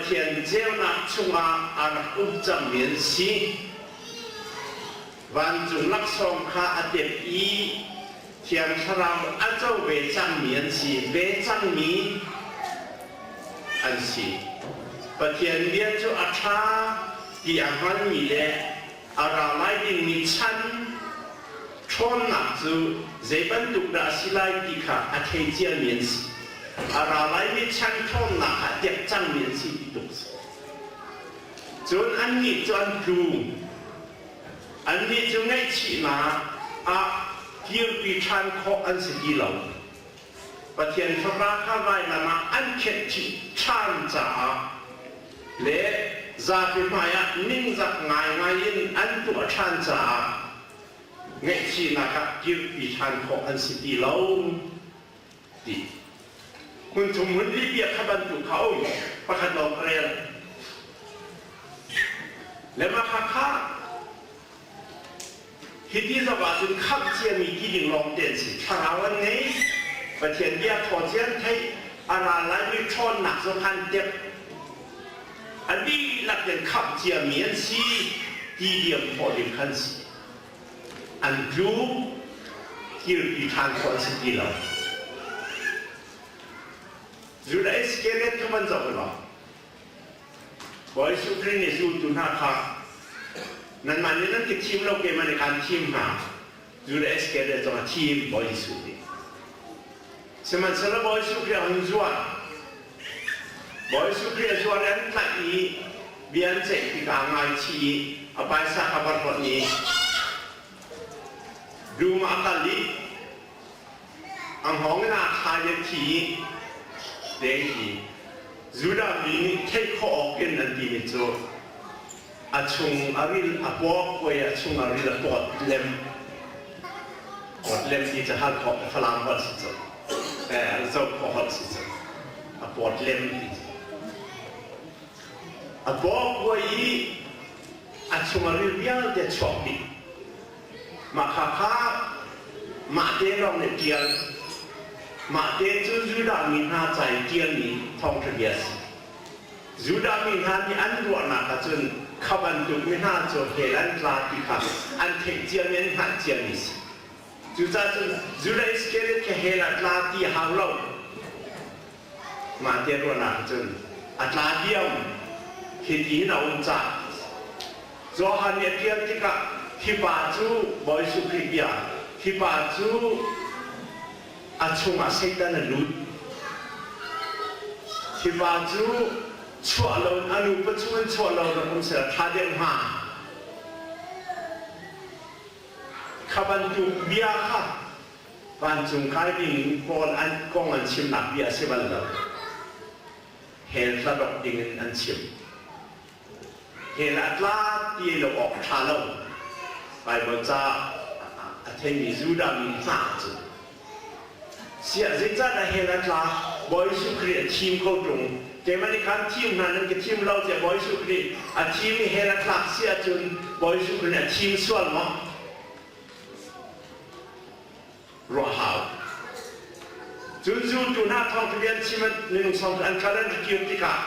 Pathian ceunak chungah a rak um cangmi an si. Vancung laksawng kha a tep i Thiang Thlarau a co ve cangmi an si, ve cangmi an si. Pathian bia cu a ṭha ti a hngalmi le a ra lai dingmi chan ṭhawnnak cu zei bantuk dah a si lai ti kha a thei ciami an si. A ra laimi chan ṭhawnnak kha a tep cangmi an si ti tuk a si. Cun annih cu an tlu. Annih cu ngaihchihnak ah kirpi ṭhan khawh an si ti lo. Pathian Fapa kha vailam ah an khenh chih ṭhan caah le zapi hmaiah ningzak ngaingai in an tuah ṭhan caah ngaihchihnak ah kirpi ṭhan khawh an si ti lo ti. Hmun thum hmun li bia kha bantuk kha um pakhat lawng ka rel. Le mah kha kha Hiti zong ahcun khamh ciami ti ding lawngte an si. Thlarau an ngei, Pathian bia thaw cian theih, a ra laimi ṭhawnnak zong kha an tep. A dihlak in khamh ciami an si ti diam khawh ding khan si. An tlu, kirpi ṭhan khawh an si ti lo. Judah Iscariot kha van zoh u law, Bawi Jesuh Khrih nih zultu hna kha nanmah nih nan ka thim lo keimah nih kaan thim hna. Judah Iscariot zong a thim Bawi Jesuh nih. Sihmanhsehlaw Bawi Jesuh Khrih a hun zuar. Bawi Jesuh Khrih a zuar i an tlaih i bia an ceih tikah a ngaichih i a paisa kha va hlawnh i dum ah a kal i a hngawng in aa thlai i a thi i deng hi Judah mi nih theih khawh awk in an timi cu a chung a ril a pawk kuai a chung a ril a pawt lem pawt lem ti cu hal khawh Falam holh si cu zo khawh holh si cu a pawt lem ti cu a pawk kuai i a chung a ril vialte chuak dih Mah kha kha mahte lawng nih ṭial. Mahte cu Judah mi hna ca i ṭialmi thawngṭha bia a si. Judah mi hna nih an ruahnak ahcun kha bantuk mi hna cu hell an tla ti kha an theih ciami an hngalh ciami a si. Cucaah cun Judah Iskariot kha hell ah tla ti a hau lo. Mah te ruahnak ahcun a tla diam hiti hin a um caah Johan nih a ṭial tikah hi pa cu Bawi Jesuh Khrih bia hi pa cu a chungah Satan a lut hi pa cu chuah lo a nupa chung in chuah lo rak um seh ṭha deuh hnga kha bantuk bia kha Vancung kai ding Paul an kong an chimnak bia a si bal lo. Hell tla dok ding in an chim. Hell a tla ti lo awk a ṭha lo. Bible ca a theimi Judah mi hna cu siah zeicahdah hell a tla Bawi Jesuh Khrih a thim kho ṭung keimah nih khan thim hna nan ka thim lo tiah Bawi Jesuh Khrih a thim i hell a tlak si ahcun Bawi Jesuh Khrih nih a thim sual maw ruah hau. Cun zultu hna thawngṭha bia an chim minung sawm an kal an kir tikah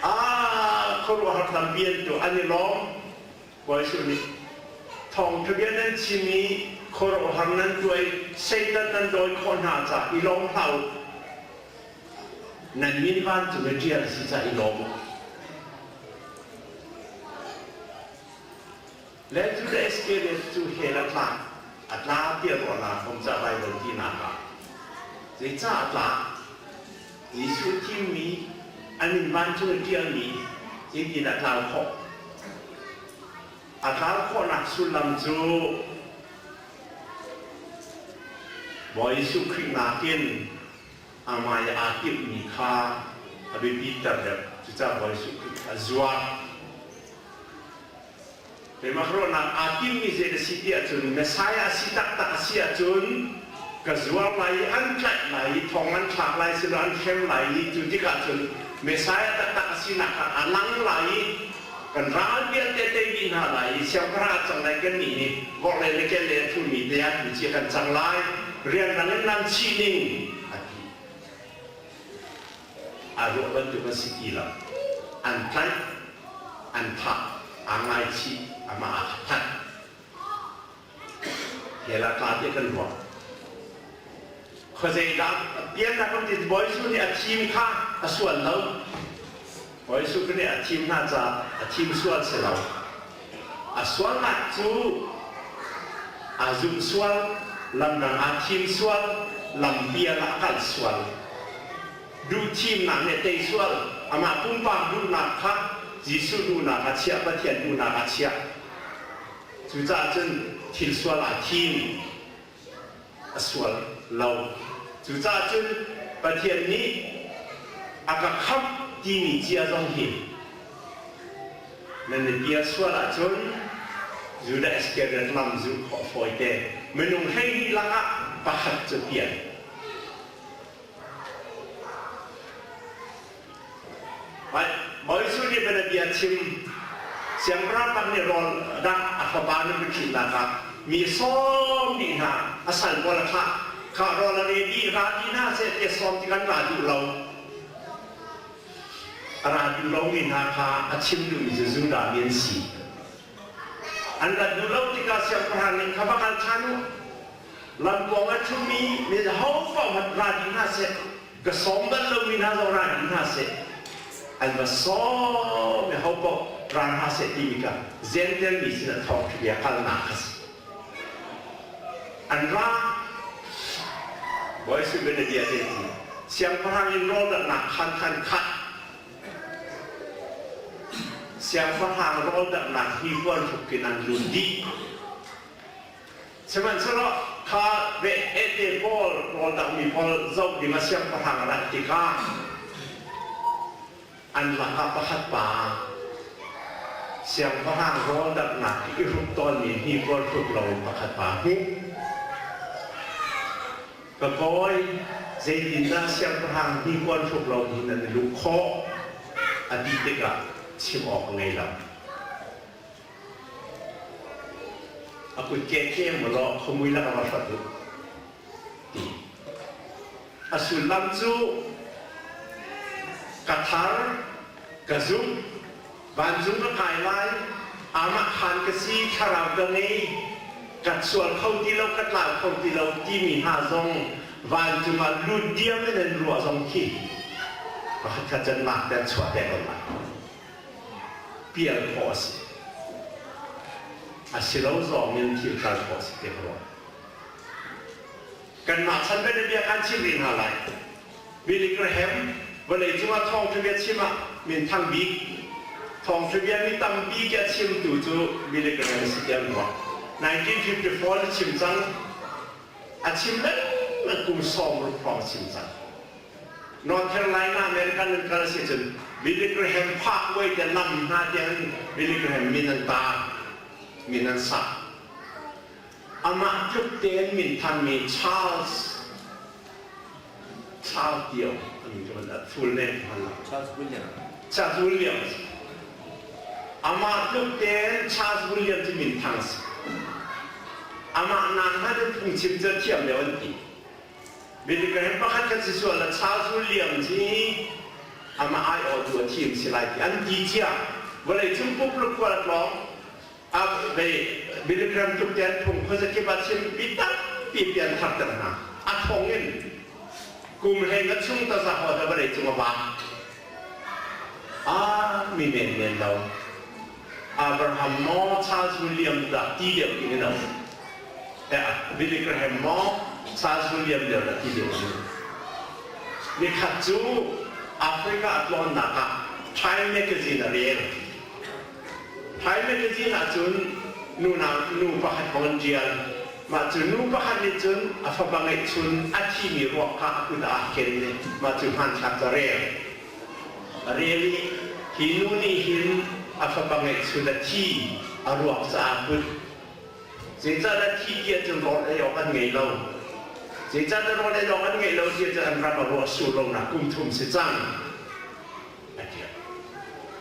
ah khuaruahhar tampi an tuah an i lawm. Bawi Jesuh nih thawngṭha bia nan chim i khuaruahhar nan tuah i Satan nan dawi khawh hna caah i lawm hlah u. Nan min vancung i ṭial a si caah i lawm u. Le Judah Iscariot cu hell a tla a tla tiah ruahnak um ca Baibal tinak ah zeicah a tlak? Jesuh thimmi an inn vancung i ṭialmi zeitin a tlau khawh? A tlau khawhnak sullam cu Bawi Jesuh Khrih nakin a hmai aa timhmi kha a biapiter deuh. Cucaah Bawi Jesuh Khrih a zuar. Keimah ruahnak aa timmi zei na si ti ahcun Messiah a si taktak a si ahcun ka zuar lai i an tlaih lai i thong an thlak lai silo an hrem lai i cu tikah cun Messiah taktak a sinak kha a lang lai i kan ral vialte tei dih hna lai i siangpahrang a cang lai kannih nih vorhlei le kelle a ṭhumi te ah tu cia kan cang lai rianrang in nan chih ning a ti. Aa ruah bantuk a si ti lo. An tlaih, an thah, aa ngaichih, amah aa that. Hell ah tla tiah kan ruah. Khuazeidah piannak kan ti Bawi Jesuh nih a thim kha a sual lo. Bawi Jesuh nih a thim hna caah a thim sual si lo. A sualnak cu aa zumh sual, lamdang aa thim sual, lampial ah a kal sual. Duhthimnak nih a tei sual. Amah pumpak duhnak kha Jesuh duhnak ah chiah, Pathian duhnak ah chiah. Cucaah cun thil sual aa thim. A sual lo. Cucaah cun Pathian nih a ka khamh timi cia zong hi nan i pial sual ahcun Judah Iskariot lam zulh khawh fawite. Minung 12 lakah pakhat cu pial. Bawi Jesuh nih bianabia chim siangpahrang nih rawl dah a fapa nupi ṭhitnak ah mi sawm dih hna a sal pawl a thlah kha rawl a re dih ra dih hna seh tiah sawm ti kan ra duh lo a ra duh lomi hna kha a chim duhmi cu Judah mi an si an rat duh lo tikah siangpahrang nih kha va kal ṭhan u lam pawng a ṭhumi mi ho paoh hmanh ra dih hna seh ka sawm bal lomi hna zong ra dih hna seh an va sawm i ho paoh ra hna seh timi kha Jentail mi sinah thawngṭha bia kalnak kha si an ra Bawi Benediah te ti siangpahrang in rawldanghnak khan khan khat siangpahrang rawldanghnak hi puan hruk in an lut dih Sihmanhsehlaw kha ete pawl rawldangmi pawl zoh ding ah siangpahrang a rat tikah an lakah pakhat pa siangpahrang rawldanghnak i i hruk tawnmi hnipuan hruk loin pakhat pa hmuh. Ka kawi, zeitindah siangpahrang hnipuan hruk lo hin nan i luh khawh? a ti tikah chim awk a ngei lo. A kutke tlem u law khuamui lakah va hrat u ti. A sullam cu ka thar, ka zumh, vancung ka kai lai, amah khan ka si, thlarau ka ngei, ka sual kho ti lo, ka tlau kho ti lo timi hna zong vancung ah lut diam in an ruah zong khi pakhat khat can lak te an chuah te ko lai. Pial khawh a si. A si lo zong in thil kal khawh a si te ko. Kanmah chan bia kan chim rih hna lai. Billy Graham vawlei cungah thawngṭha bia chim ah minthang bik thawngṭha bia mi tampi ke a chimtu cu Billy Graham a si tiah an ruah. 1954 a chim cang. A chim lengmang kum 60 hrawng a chim cang. North Carolina American an kal a si cun Billy Graham Parkway te lam hna tiang Billy Graham min an tar min an sak. Amah tluk tein min thangmi Charles Charles Tio an tuan a full name hman lo. Charles Williams. Charles Williams. Amah tluk tein Charles Williams cu min thang si. Amah nak hmanh in phungchim cu a thiam deuh an ti. Billy Graham pakhat khat si sual la Charles Williams hi amah aiawhtu a thim si lai ti an ti cia. Vawleicung pumpuluk khual a tlawng. Billy Graham tluk te an phung khuazakip ah chimpi tampi pi an tharter hna. A thong in kum hlei nga chung ta za haw da vawleicung a vak. Ah mi men men lo. Abraham maw Charles Williams dah ti deuh ding in a um. Billy Graham maw Charles Williams deuh dah ti deuh in. Nikhat cu Africa a tlawnnak ah Time magazine a rel. Time magazine ahcun nu nu pakhat kong an ṭial. Mah cu nu pakhat nih cun a fapa ngeihchun a thimi ruak kha a kut ah aa ken i mah cu hmanthlak cu a rel. A rel i hi nu nih hin a fapa ngeihchun a thi a ruak caah put. Zeicahdah thi ti ahcun rawl ei awk an ngei lo. Zeicahdah rawl ei awk an ngeih lo ti ahcun an ram a ruah sur lonak kum thum si cang. A ti.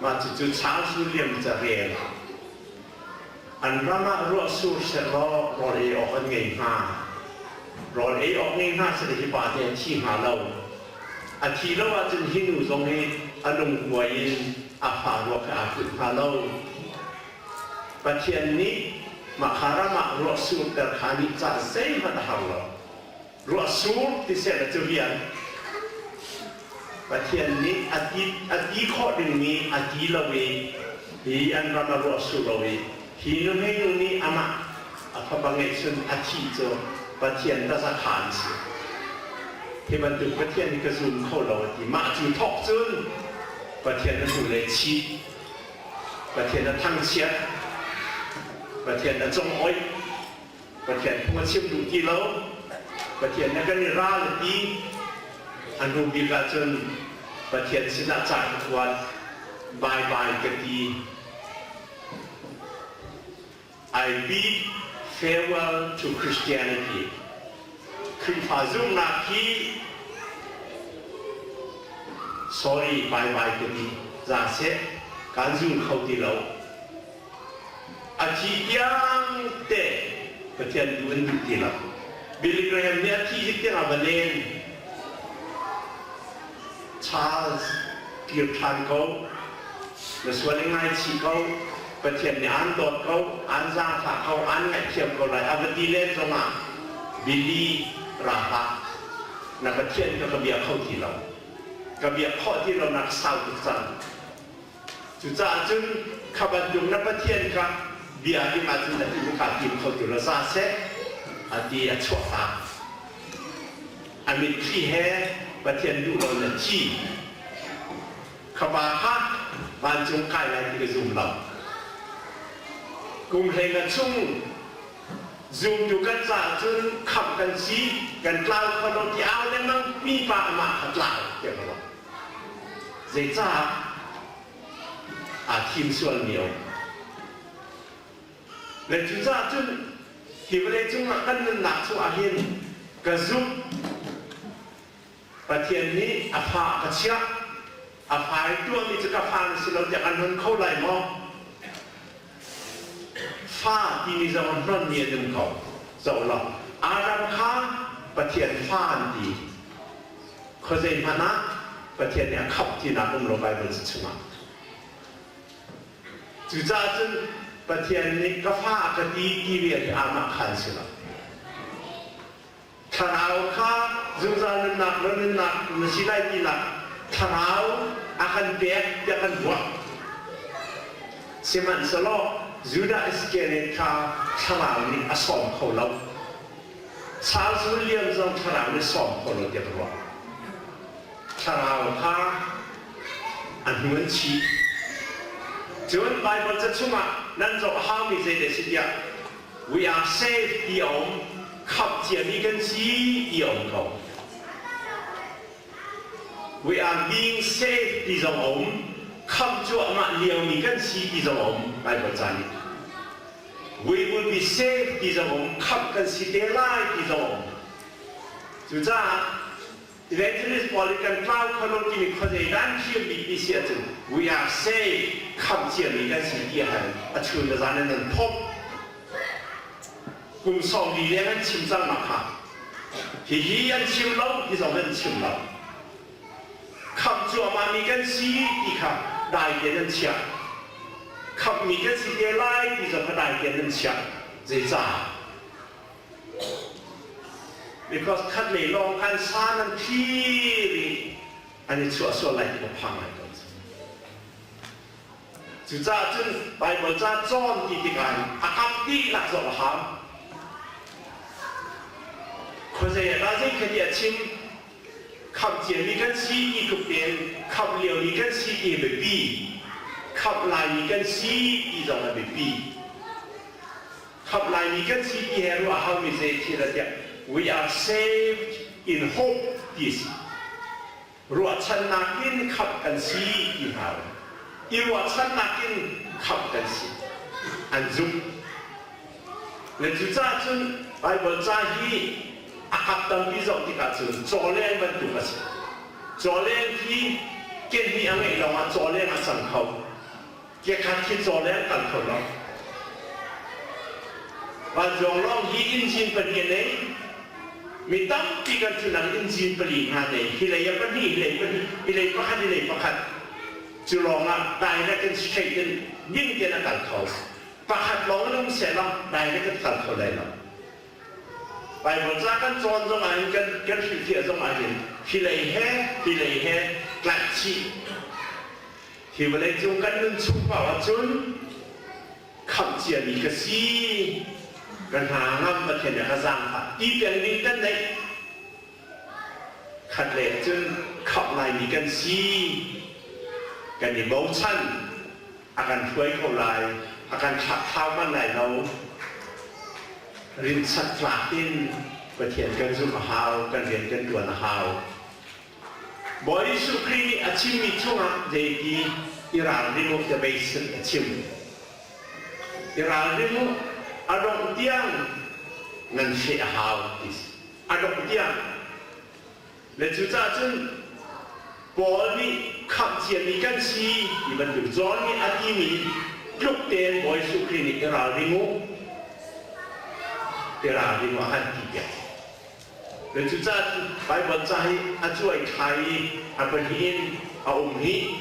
Mah cucu Charles William ca rel. An ram ah ruah sur sehlaw rawl ei awk an ngei hnga. Rawl ei awk ngei hna seh hi pa te a thi hnga lo. A thi lo ahcun hi nu zong hi. a lungkuai in a fa ruak he aa hrilh hnga lo. Pathian nih mah kha ram ah ruah surter kha nih ca zeihmanh a har lo. Ruah sur ti seh cu rian Pathian nih a ti, a ti khawh dingmi a ti lo i hi an ram a ruah sur lo i hi nuhmei nu nih amah a fapa ngeihchun a thih cu Pathian taza kha an si. Hi bantuk Pathian hi ka zum kho lo a ti. Mah cu thawk cun Pathian a hnu le chih Pathian a thangchiat Pathian a congoih Pathian phung a chim duh ti lo. Pathian he kan i ral a ti. A hnu bik ahcun Pathian sinah ca ka kuat. Bye bye ka ti. I bid farewell to Christianity. Khrihfa zumhnak hi sorry bye bye ka ti. Za seh kan zum kho ti lo. A thi tiang te Pathian duh an duh ti lo. Billy Graham nih a thi zik tiang a va len. Charles kir ṭhan ko. Na sual i ngaichih ko. Pathian nih aan dawt ko, aan zaangfah ko, aan ngaihthiam ko lai. A va ti len zongah Billy ra hlah. Na Pathian ka ka bia kho ti lo. Ka biak khawh ti lo nak sau tuk cang. Cucaah cun kha bantuk na Pathian kha bia ding ahcun na ti kaa tim kho ti lo za seh a ti a chuah tak. A mitthli he Pathian duh lo na thi. Kha pa kha vancung kai lai ti ka zum lo. Kum hlei chung zumtu kan caah cun khamh kan si kan tlau kho lo ti au lengmang mi pa amah kha tlau tiah ka ruah. Zeicah aa thim sualmi a um? Le cucaah cun hi vawlei cungah kan nunnak chungah hin ka zumh Pathian nih a fa a ka chiah a fa i tuahmi cu ka fa na si lo tiah kan hnon kho lai maw? Fa timi zong a hnonmi an um ko. Zoh law Adam kha Pathian fa an ti. Khuazei hmanh ah Pathian nih a khamh tinak um lo Baibal ca chungah. Cucaah cun Pathian nih ka fa a ka ti ti ve hi amah khan si lo. Thlarau kha zungzal nunnak le nunnak na si lai tinak thlarau a kan pek tiah kan ruah. Sihmanhsehlaw Judah Iscariot kha thlarau nih a sawm kho lo. Charles William zong thlarau nih sawm kho lo tiah ka ruah. Thlarau kha a hnu an chih. Cun Baibal ca chungah nan zoh a haumi zeidah a si tiah we are saved ti a um, khamh ciami kan si ti a um ko. We are being saved ti zong a um, khamh cuahmah liomi kan si ti zong a um Baibal ca nih. We will be saved ti zong um khamh kan si te lai ti zong um. Cucaah evangelist pawl nih kan tlau kho lo timi khuazei dah an thiam bik ti si ahcun we are saved khamh ciami kan si ti ahhin a chun le zan in an phomh. Kum 40 leng an chim cang ma kha. Hihi an chim lo, hi zong an chim lo. Khamh cuahmahmi kan si ti kha dai tein an chiah. Khamhmi kan si te lai ti zong kha dai tein an chiah. Zeicah? Because khat lei lawng kan san an thlir i an i chuah sual lai ti ka phang ngai tawn. Cucaah cun Baibal ca cawn ti tikah a kap dihlak zong a hau. Khuazei ah dah zei kha ti a chim? Khamh ciami kan si ti tluk tein khamh liomi kan si ti hi biapi. Khamh laimi kan si ti zong a biapi. Khamh laimi kan si ti he ruah haumi zei thil ah tiah we are saved in hope ti a si. Ruahchannak in khamh kan si ti hna u. I ruahchannak in khamh kan si. An zumh. Le cucaah cun Baibal ca hi a kap tampi zoh tikah cun cawleng bantuk a si. Cawleng hi kehnih a ngeih lawngah cawleng a cang kho. Kekhat khi cawleng kal kho lo. Vanzawng lawng hi engine pahnih a nei. Mi tampi kan ṭhunak engine pali hna nei. Hi lei ah pahnih, hi lei pahnih, hi lei pakhat, hi lei pakhat. Cu lawngah direct in straight in ding tein a kal kho. Pakhat lawng in um sehlaw direct in kal kho lai lo. Bible ca kan cawn zong ah hin kan kan hrilhfiah zong ah hin hi lei he hi lei he tlaih chih. Hi vawlei cung kan nun chung paoh ahcun khamh ciami ka si ka hna ngam Pathian nih a ka zaangfah ti peng ding kan neih khat lei ahcun khamh laimi kan si kan i bochan a kan hruai ko lai a kan thlakthlau bal lai lo rinchat tlak in Pathian kan zumh a hau kan rian kan ṭuan a hau Bawi Jesuh Khrih nih a chimmi chungah zeiti i ralring u tiah beisin a chim. I ralring u, a dongh tiang nan feh a hau ti si. A dongh tiang. Le cucaah cun Paul nih khamh ciami kan si ti bantuk John nih a timi tluk tein Bawi Jesuh Khrih nih i ralring u, i ralring u a kan ti piak. Cucaah Baibal ca hi a cuai thlai i a pahnih in a um hi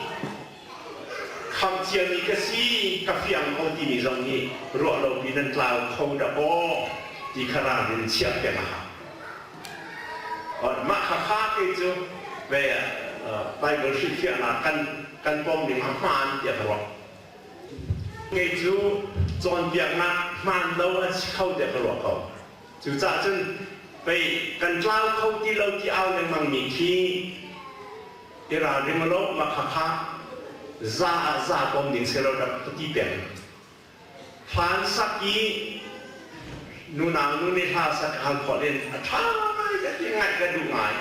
khamh ciami ka si ka fiang ko timi zong hi ruah lopi nan tlau kho dah aw ti kha ralrin chiah peng a hau. Mah kha kha kei cu ve Baibal hrilhfiahnak kan kan pom ning a hmaan tiah ka ruah. Kei cu cawnpiaknak hmaan lo an si kho tiah ka ruah ko. Cucaah cun pei kan tlau kho ti lo ti au lengmangmi khi i ralring lo mah khakha za ah za kom ding selaw rak ka ti peng. Hlan sak i nunau nu nih hla sak hal khawh in a ṭha ngai ka ti ngaih ka duh ngai.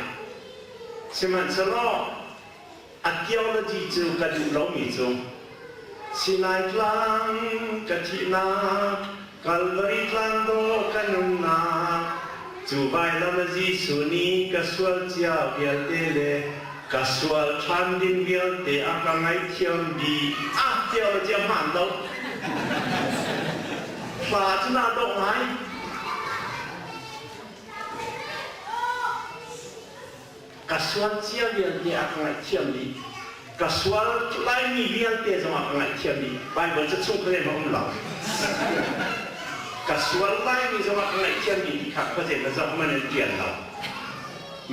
Sihmanhsehlaw A theology cu ka duh lomi cu Sinai tlang ka thihnak, Kalvari tlang dawh ka nunnak, cu vailam a Jesuh nih ka sual cia vialte le ka sual ṭhan ding vialte a ka ngaihthiam dih. Ah, theology a hmaan lo. Hla cu naa dawh ngai. Ka sual cia vialte a ka ngaihthiam dih. Ka sual laimi vialte zong a ka ngaihthiam dih. Baibal ca chung kha a um lo. Ka sual laimi zong a ka ngaihthiam dih ti kha khuazei na zoh man in ṭial lo.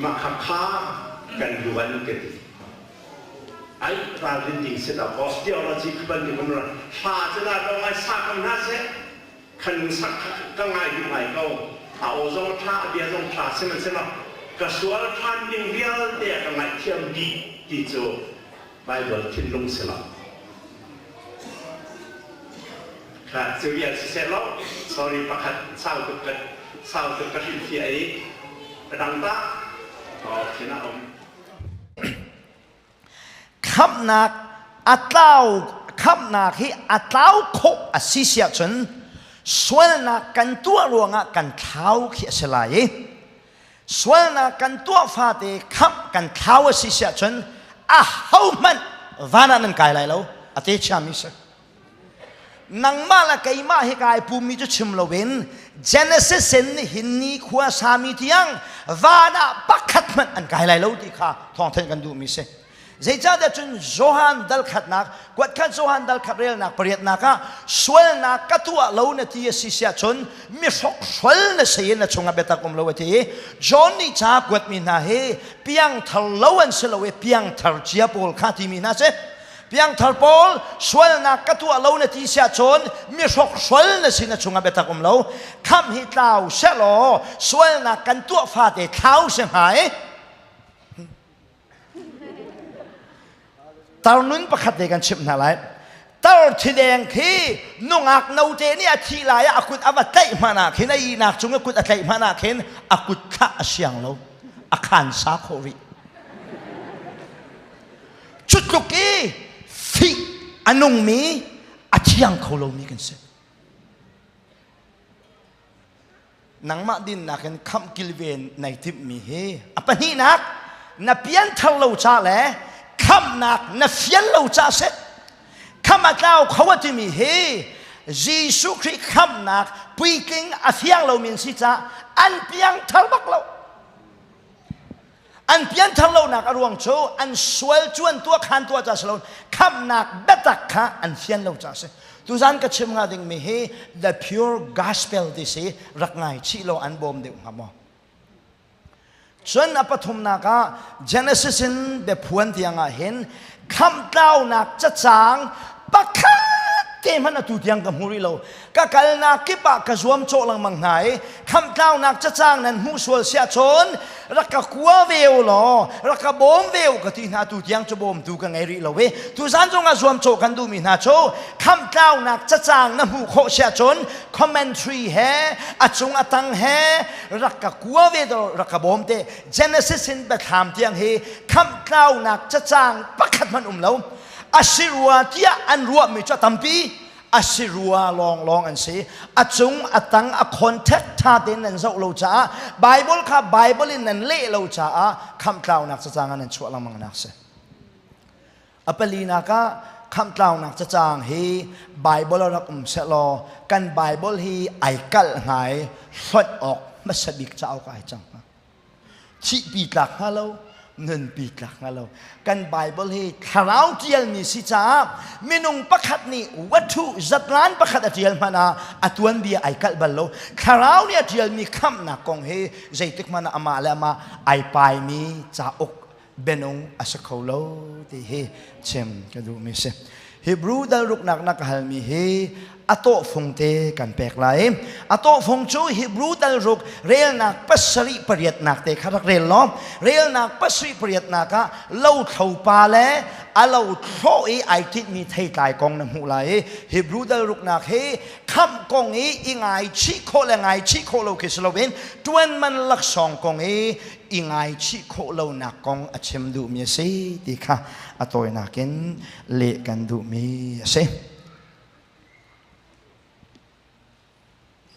Mah kha kha kan luan ka ti. Ai ralrin ding si lo. Osteology kha bantuk um lo. Hla cu na dong ai sa ko hna seh. Khan sak ka ngai duh ngai ko. A aw zong a ṭha, a bia zong ṭha sihmanhsehlaw ka sual ṭhan ding vialte a ka ngaihthiam dih ti cu Baibal thinlung si lo. Kha cu vial siseh law, sorry pakhat sau tuk ka sau tuk ka hrilhfiah i ka dang ta. Oh, thin a um. Khamhnak a tlau khamhnak hi a tlau khawh a si si ahcun sualnak kan tuah ruangah kan thlau khi a si lai i sualnak kan tuah fate khamh kan thlau a si si ahcun a hohmanh van ah nan kai lai lo a te chiami si nangmah le keimah hi kai pummi cu chim loin Genesis in hin ni khua sami tiang van ah pakhat hmanh an kai lai lo ti kha thawngthanh kan duhmi si zeicahtiah cun Johan dal khatnak kuatkhat Johan dal khat relnak pariatnak ah sualnak ka tuah lo na ti a si siah cun mi hrokhrol na si in na chungah biatak um lo a ti i John nih ca kuatmi hna hi piangthar lo an si lo i piangthar cia pawl kha timi hna si Piangthar pawl sualnak ka tuah lo na ti siah cun mi hrokhrol na si na chungah biatak um lo. Khamh hi tlau sehlaw sualnak kan tuah fate thlau si hnga i tarnun pakhat te kan chimh hna lai. Tar thideng khi nungak note nih a thih lai ah a kut a va tlaih hmanh ah khin a ihnak cung i kut a tlaih hmanh ah khin a kut thlah a siang lo a khan sa khawh rih Cu tluk i fih a nungmi a thiang kho lomi kan si. Nangmah dinnak in khamh kilven nai timhmi hi a pahnihnak na pianthar lo ca le khamhnak na fian lo ca si. Khamh a tlau kho a timi hi Jesuh Khrih khamhnak puitling a fiang lomi an si caah an piangthar bak lo. An pianthar lonak a ruang cu an sual cuan tuah khan tuah ca si lo khamhnak biatak kha an fian lo ca si. Tuzan ka chim hnga dingmi hi the pure gospel ti si rak ngai chih lo an bawm deuh hnga maw? Cun a pathumnak ah Genesis in biaphuan tiangah hin khamhtlaunak cacang pakhat te hmanh atu tiang ka hmu rih lo. Ka kalnak kip ah ka zuamcawh lengmang hna i khamhtlaunak cacang nan hmuh sual siah cun rak ka kua ve u law rak ka bawm ve u ka ti hna tu tiang cu bawmtu ka ngei rih lo i tuzan zongah zuamcawh kan duhmi hna cu khamhtlaunak cacang na hmuh khawh siah cun commentary he a cung a tang he rak ka kua ve do rak ka bawm te. Genesis in Biathlam tiang hi khamhtlaunak cacang pakhat hmanh um lo. A si rua tiah an ruahmi cu a tampi, a si rua lawnglawng an si. A cung a tang a contact tha tein nan zoh lo caah, Bible kha Bible in nan leh lo caah khamhtlaunak cacang ah nan chuah lengmang nak si. A palinak ah khamhtlaunak cacang hi Bible a rak um sehlaw kan Bible hi ai kalh hnga i hlonh awk hmasa bik cauk ai cang hnga. Thihpi tlak hnga lo, nunpi tlak hnga lo. Kan Bible hi thlarau ṭialmi si caah minung pakhat nih wathu zatlan pakhat a ṭial hmanh ah a tuanbia ai kalh bal lo. Thlarau nih a ṭialmi khamhnak kong hi zeitik hmanh ah amah le amah ai paimi cauk bianung a si kho lo ti hi chim ka duhmi si. Hebrew dal ruknak na ka halmi hi a tawhfung te kan pek lai. A tawhfung cu Hebrew dal ruk relnak pasarih pariatnak te kha rak rel law relnak pasarih pariatnak ah lothlo pa le a lo thlawh i ai tinhmi theitlai kong na hmuh lai i Hebrew dal ruknak hi khamh kong i i ngaichih khawh le ngaichih khawh lo khi si loin ṭuan man laksawng kong i i ngaichih khawh lonak kong a chim duhmi a si ti kha a tawinak in leh kan duhmi a si.